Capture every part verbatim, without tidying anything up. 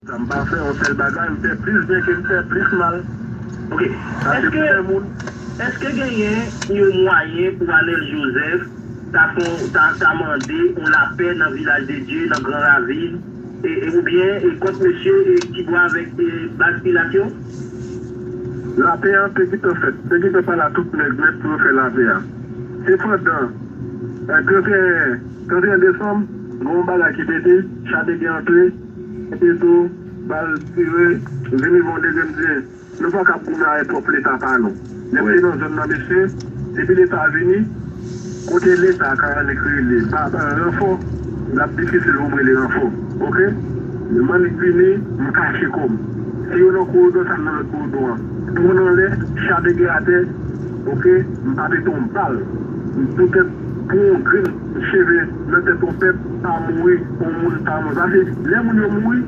Sa m pa fè yon sèl bagay, m fè plis byen ke m fè plis mal. Ok. Sa se pou fè moun. Èske genyen yon mwayen pou Anèl Jozèf ta fon, ta, ta mande yon lapè nan Vilaj de Dye, nan Gran Ravin, e, e, oubyen e kont mesye e, ki bò avèk e, baz Pilat yo? Lapè an te gentan fèt. Te gentan pale a tout nèg nèt pou yo fè lapè a. Se pandan e, trannteyen, trannteyen desanm, gen yon bagay ki pete, cha de gè antre, pete tou, bal tire, vini yon dezyenm di, nou pa ka goumen avèk pwòp Leta pa nou. Lè m te nan zòn nan, mesye, depi Leta vini, kote Leta ka annik rele, pa, pa ranfò, l ap difisil pou m rele ranfò. Ok? Lè m annik vini, m kache kò m. Si yo nan koridò, sa m nan lòt koridò an. Tou anlè, cha de gè atè, ok, m pa pete yon bal. M poutèt pou yon grenn cheve nan tèt yon pèp pa mouri, yon moun pa mouri. Paske lè moun yo mouri,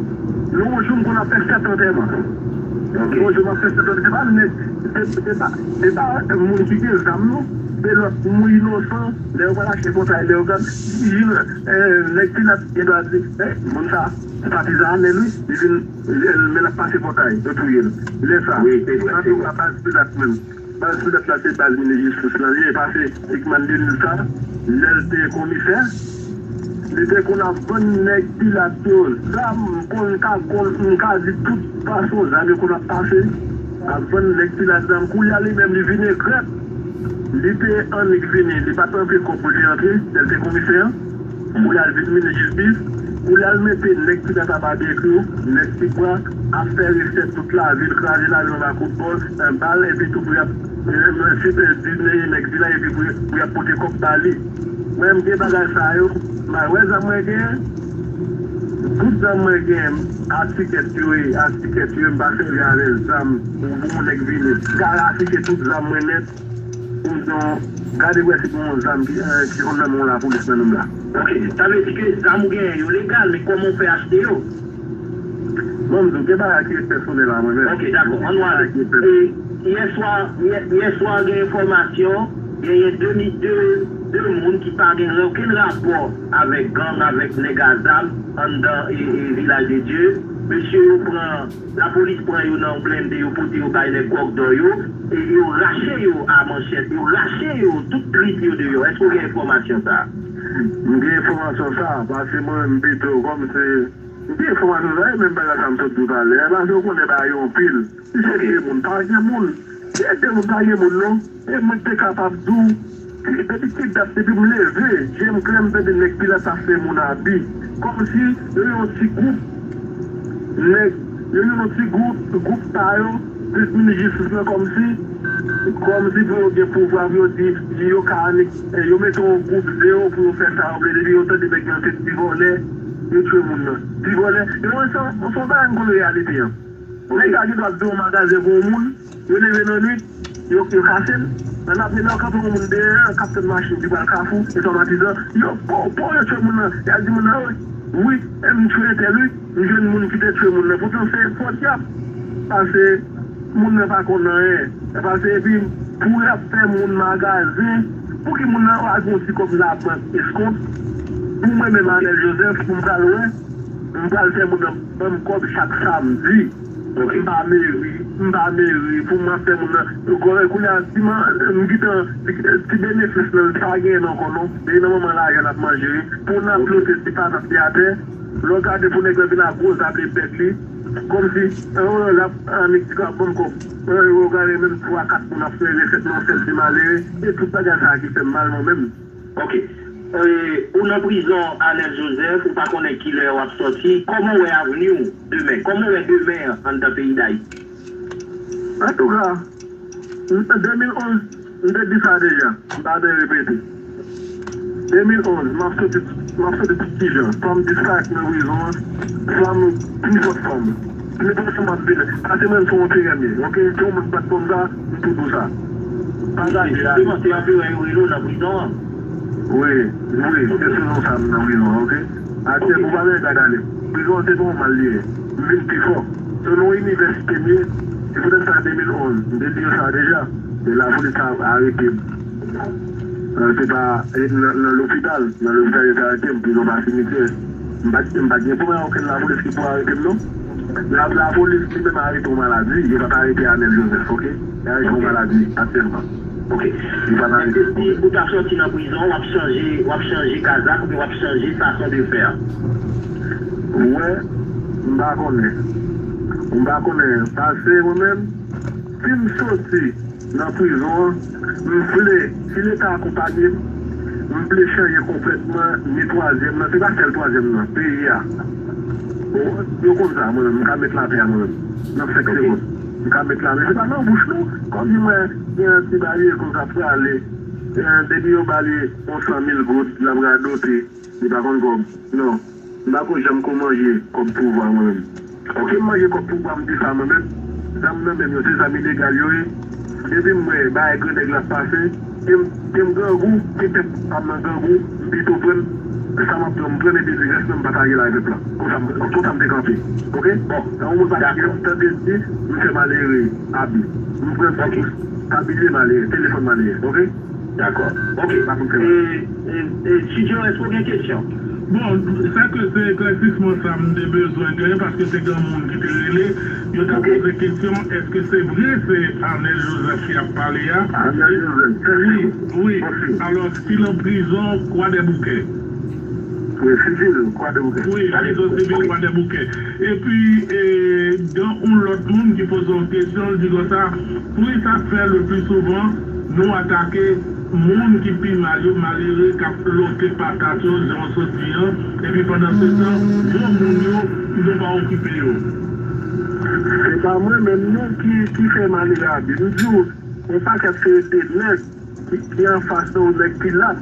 nou yon jou m konn ap fè sèt antèman. Ok. Yon jou m ap fè sèt antèman. Se pa nèg, se, se pa, se pa moun ki gen zam non. Se lòt moun inosan. Lè yo pral achte pòtay, lè yo gad, eh, nèg Pilat gen dwa di, eh, moun sa, se patizan Anèl wi, li vin, eh, men l ap pase pòtay, yo touye l. Lè sa, wi, se vre, se vre. Sa tou pa baz Pilat menm. Baz Pilat la se baz minis jistis lan li ye, pase Hickman Denis sa, lè l te komisè, li te konn ap vann nèg Pilat yo zam, konn ka, konn, m ka di tout fason zam yo konn ap pase, ap vann nèg Pilat zam. Koulye a li menm li vin egrèt, li te annik vini, li pa t anpe kòb pou li antre, lè l te komisè an. Pou y al vin minis jistis, pou y al mete nèg ki nan tabadekri, nèg ki pran ap fè resèt tout lavil, kraze lavil anba kout bòl, bal, epi tou pou y ap, eh, eh, di nèg di la, epi pou, pou y ap pote kòb ba li. Mwen, m gen bagay sa yo, m pa wè zam mwen genyen. Tout zam mwen genyen, atikèt yo ye, atikèt yo ye, m pa sèvi avè zam pou, pou yon nèg vini. Gade atike tout zam mwen nèt. Ou don, gade wè si gen yon zam ki, eh, ki konn nan men yon lapolis nan men m la. Ok, sa vle di ke zam ou genyen yo legal, men kòman w fè achte yo? Bon, m di w, gen bagay ki ret pèsonèl a mwen menm. Ok, dakò, ann nou ale. E, yè swa, yè, yè swa gen enfòmasyon, genyen de mi, de, de moun ki pa gen okenn rapò avèk gang, avèk nèg a zam anndan e, e Vilaj de Dye. Mesye yo pran Lapolis pran yo nan yon blende, yo pote yo bay nèg Gwògdò yo, e yo rache yo a manchèt, yo rache yo, tout trip yo deyò. Èske w gen enfòmasyon sa a? M gen enfòmasyon sa a, paske mwen menm pito, kòm se, m gen enfòmasyon sa a, e menm bagay sa m sot di w talè a, paske w konnen bagay yo anpil. Si se de moun, pa gen moun. Si se de moun, pa gen moun non. E mwen te kapab di w, depi ki dat, depi m leve, je m klè, m tande nèg Pilat ap fè moun abi. Kòmsi yo yon ti gwoup nèg, yo yon ti gwoup, gwoup pa yo, plis minis jistis lan, kòmsi, kòmsi pou yo gen pouvwa, pou yo di, di yo ka annik, yo mete yon gwoup deyo pou yo fè sa yo vle, depi yo tande nèg lan se ti vòlè, yo tchwe moun nan. Ti vòlè, yo wè sa, se yon bagay m konn reyalite an. Nèg la gen dwa ap di yon magazen pou yon moun, yo leve nan nwit, yo, yo kase l. Nan apre lè yo kanpe yon moun dèyè, k ap tann machin ki pral Kafou, e swa Matizan, yo, po, po, yo tchwe moun nan. Y al di moun nan, wi, wi, e m tchwe entèl, wi, m jwenn moun ki te tchwe moun nan. Poutan se fòdyab, pase moun nan pa konn anyen. Pase epi, pou y ap fè moun magazen, pou ki moun nan al gen yon ti kòb labank eskont, pou mwen menm Anèl Jozèf, pou m pral wè, m pral fè moun nan ban m kòb chak samdi. Ok. M pa meri, m pa meri, pou m ap fè moun nan. Konnen kounye a, ti man, m gentan, ti benefis nan, li pa genyen ankò non. Depi nan manman lajan l ap manje, wi. Pou n ap plote ti patat li atè, lè w gade pou nèg la vin ak gwo zab li bèk li, kòmsi, an, l ap annik ti ka ban m kòb. An, ou gade menm twa, kat moun ap fè resèt nan yon sèl ti malere, e tout bagay sa a ki fè m mal mwen menm. Ok. E, ou nan prizon, Anèl Jozèf, ou pa konnen kilè w ap sòti. Kòman w wè avni w demen? Kòman w wè demen an anndan peyi Dayiti? Antouka, m, de mil onz, m te di sa deja, m pa bezwen repete. De mil onz, m ap soti, m ap soti tout kijan. Swa m disparèt nan prizon an, swa m pi fò fò m. Nenpòt sa m ap vini. Pase mwen m se yon T M ye, ok? Se yon moun k pa t konn sa, m tou di w sa. Pa gade la. Jisteman, se anperè yo rele w nan prizon an. Wi, wi, se sou non sa m nan prizon an, ok? Aktè pou pa nan gad ale. Prizon an se pa yon mal li ye. M vin pi fò. Se nan yon inivèsite m ye. Se poutèt sa de mil onz, m te di yo sa deja. E lapolis ta arete m. Nan, se pa, e, nan, nan lopital. Nan lopital yo te arete m, prizon pa simityè. M pa, m pa gen pwoblèm ak okenn lapolis ki pou arete m, non. La, lapolis li menm arete yon maladi, yo pa t arete Anel Joseph, oke? Yo arete yon maladi aktyèlman. Oke. Yo pa t arete. Èske si ou ta sòti nan prizon, w ap chanje, w ap chanje kazak oubyen w ap chanje fason de fè? Ou wè, m pa konnen. M pa konnen. Pase mwen menm, si m soti nan prizon an, m vle, si Leta akonpanye m, m vle chanje konplètman ni twazyèm nan, se pa sèl twazyèm nan, peyi a. Ou, yo konn sa, mwen menm, m ka met lapè a mwen menm. Nan senk segonn, m ka met lapè. Se pa nan bouch nou, kòm di mwen, gen yon ti bagay konsa prale, eh, depi yo ba li yon san mil goud, l ap radote, li pa konn kòb. Non, m pa ko janm ko manje kòb pouvwa mwen menm. Oke, m manje kòb pouvwa, m di sa mwen menm. Zam nan menm yo, se zam ilegal yo ye. Depi m wè bagay gran nèg la ap pase, ke m, ke m grangou, ke pèp pa m nan grangou, m pito pran sa m ap pran, m pran epi rès nan m pataje l ak pèp la. Konsa m, konsa m te kanpe. Oke? Bon, nan yon moun pataje, m tande di, m fè malere abi. M pran sa pou stabilize malere, telefòn malere. Oke? Dakò. Oke. Pa pou fè mal. E, e, e, Studio, èske w gen kesyon? Bon, sa ke se eklèsisman sa m te bezwen genyen, paske se granmoun ki te rele, yo te poze kesyon, èske se vre se Arnel Joseph ki ap pale a? Arnel Joseph, wi, wi. Alò, si l an prizon, Kwadèboukè. Wi, sivil, Kwadèboukè. Wi, prizon sivil, Kwadèboukè. Epi, e, gen yon lòt moun ki poze yon kesyon, l di konsa, poukisa fè le pli souvan nou atake moun ki pi mal yo, malere k ap lote patat yo, jan w sot di an, epi pandan se tan, granmoun yo, nou pa okipe yo? Se pa mwen menm non ki, ki fè malere abi. M di w, yon pakèt se de nèg ki, ki anfas de yon nèg Pilat.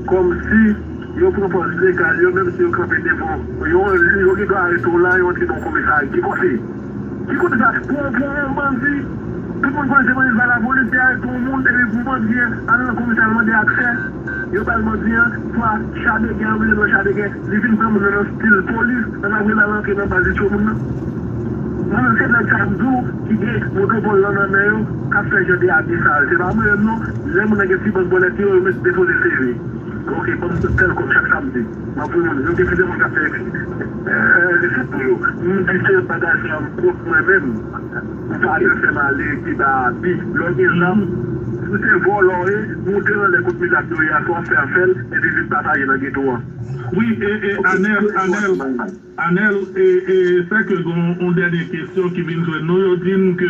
Kòmsi yo pran pòz legal yo, menm si yo kanpe devan yo, yo gen dwa arete w la, yo antre nan yon komisarya. Ki kote? Ki kote sa? Pou, pou yon bandi, tout moun konnen se bandi, se pa lapolis ki arete yon moun, epi pou bandi an al nan komisarya al mande aksè, yo ba l bandi an, swa chadeken, antre nan chadeken, li vin pran moun nan nan stil polis, nan apre l al antre nan baz li tchwe moun nan. Mwen menm se nèg sa m di w ki gen monopòl lan nan men yo k ap fè jan de abi sa yo. Se pa mwen menm non. Lè moun nan gen ti bank bòlèt yo, yo mèt depoze seve. Oke, ban m tèl kòb chak samdi. M ap voye moun. Yo gen plizyè moun k ap fè, eh, resèt pou yo. M di se bagay sa m kont mwen menm. Ou pa dwe fè malere ki ba abi. Lè w gen zam, si w se vòlò w ye, moute anlè kot milat yo ye a, swa fè afè l, epi vin pataje nan geto an. Wi, e, e, Anèl, Anèl, Anèl, e, e, sè ke gon yon dènye kesyon ki vin jwenn nou, yo di n ke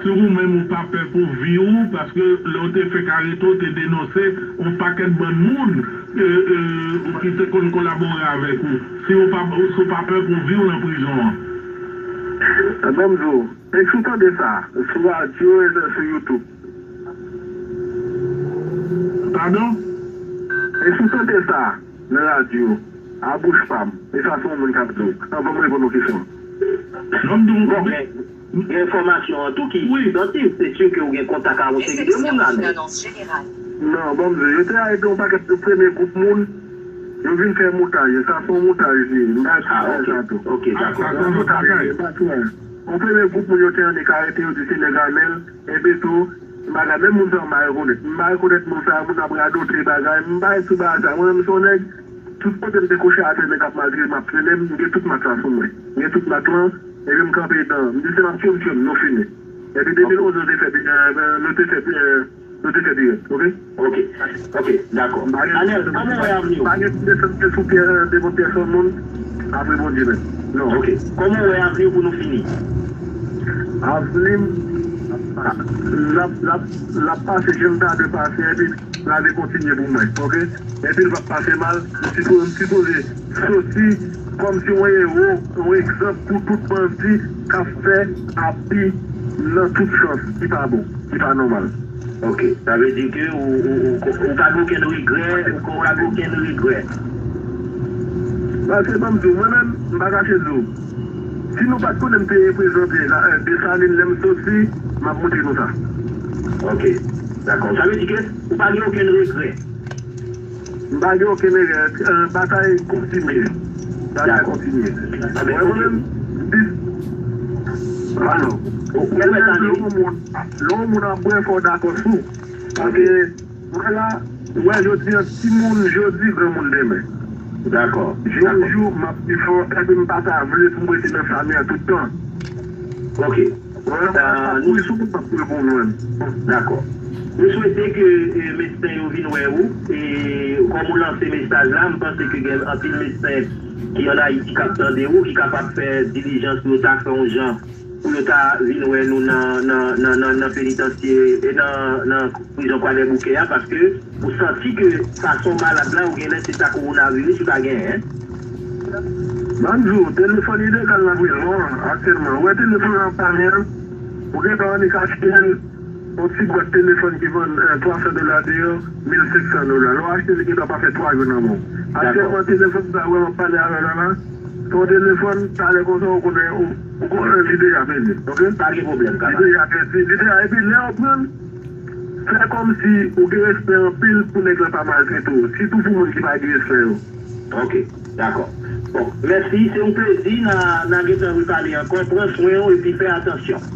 si ou menm ou pa pè pou vi w, paske lè w te fèk arete, w te denonse yon pakèt bann moun, e, e, ou ki te konn kolabore avèk ou. Si ou pa, si ou pa pè pou vi w nan prizon an. Ban m di w, e si w tande sa, sou radyo e sou YouTube. Padon? E si w tande sa nan radyo, a bouch pa m, e sa se yon moun k ap di w, anvan m reponn yon kesyon. Non, m di w, bon, men, gen enfòmasyon an tou ki santi, se si ke ou gen kontak ak yon seri de moun la, men. Non, ban m di w, yo te arete yon pakèt de premye gwoup moun, yo vin fè montaj, sa se yon montaj li ye, m pa eksplike sa tou. Ok, dakò. Sa se yon montaj li ye, pa tou. Yon premye gwoup moun yo te annik arete, yo di se nèg Anèl, epi tou, bagay, menm moun sa yo m pa rekonèt. M pa rekonèt moun sa yo, moun ap radote bagay, m pa sou bagay sa. Mwen menm, m se yon nèg, tout kote m te kouche atè, nèg ap maltrete m, ap trennen m, m gen tout mak la sou mwen. M gen tout mak lan, epi m kanpe etan. M di se m ap tchwe m, tchwe m, nou fini. Epi de mil onz, nou te fè, nou te fè, nou te fè dirèk, oke? Ok, ok, dakò. Anèl, kòman w wè avni w? Pa gen ti desant sou pyè, devan pyèsonn moun, apre Bondye menm. Non. Ok, kòman w wè avni w pou nou fini? Avni m, l ap, l ap, l ap pase jan l ta dwe pase, epi lavi kontinye pou mwen, ok? Epi l p ap pase mal, m sipo-, m sipoze soti kòmsi yon ewo, yon egzanp pou tout bandi k ap fè abi nan tout sans ki pa bon, ki pa nòmal. Ok, sa vle di ke ou, ou, ou, ou pa gen okenn regrè, ou pa gen okenn regrè. Paske ban m di w, mwen menm, m pa kache di w. Si nou pa t konnen m te reprezante la, eh, Desalin lè m soti, m ap montre nou sa. Ok, dakò. Sa vle di ke ou pa gen okenn regrè? M pa gen okenn regrè. Eh, batay kontinye. Batay kontinye. Mwen, mwen menm, m di, alò, mwen menm, lè yon moun, lè yon moun ap bwè, fò w dakò sou. Paske, vwala, ou wè jodi a, timoun jodi, granmoun demen. Dakò. Jou jou m ap pi fò, epi m pa ta vle pou m rete nan sa m ye a tout tan. Ok. Wè, m ap kouri sou moun, m ap kouri pou mwen. Dakò. Nou swete ke eh, medsen yo vin wè ou, e kòm ou lanse mesaj la, m panse ke gen anpil medsen ki ann Ayiti k ap tande ou, ki kapab fè dilijans pou yo ta fè yon jan pou yo ta vin wè nou nan, nan, nan, nan, nan penitansye e nan, nan prizon Kwadèboukè a, paske ou santi ke fason malad la, ou genlè se ta kowonaviris ou ta genyen. M ap di w, telefòn ilegal nan prizon an aktyèlman. Ou wè telefòn an pa gen, ou gentan annik achte l, yon ti bwat telefòn ki vann eh, twa san dola deyò, mil senk san dola. Lè w achte l, li gentan pa fè twa jou nan men w. Aktyèlman, telefòn sa wè m ap pale avè w la la, se yon telefòn, talè konsa, ou konnen, ou, ou konnen li deja pèdi, ok? Pa gen pwoblèm, li deja pèdi, li deja, epi lè w pran l, fè kòmsi ou gen respè anpil pou nèg la pa maltrete w, sitou pou moun ki pa gen respè yo. Ok, dakò. Bon, mèsi, se yon plezi, n a, n a gentan repale ankò, pran swen w epi fè atansyon.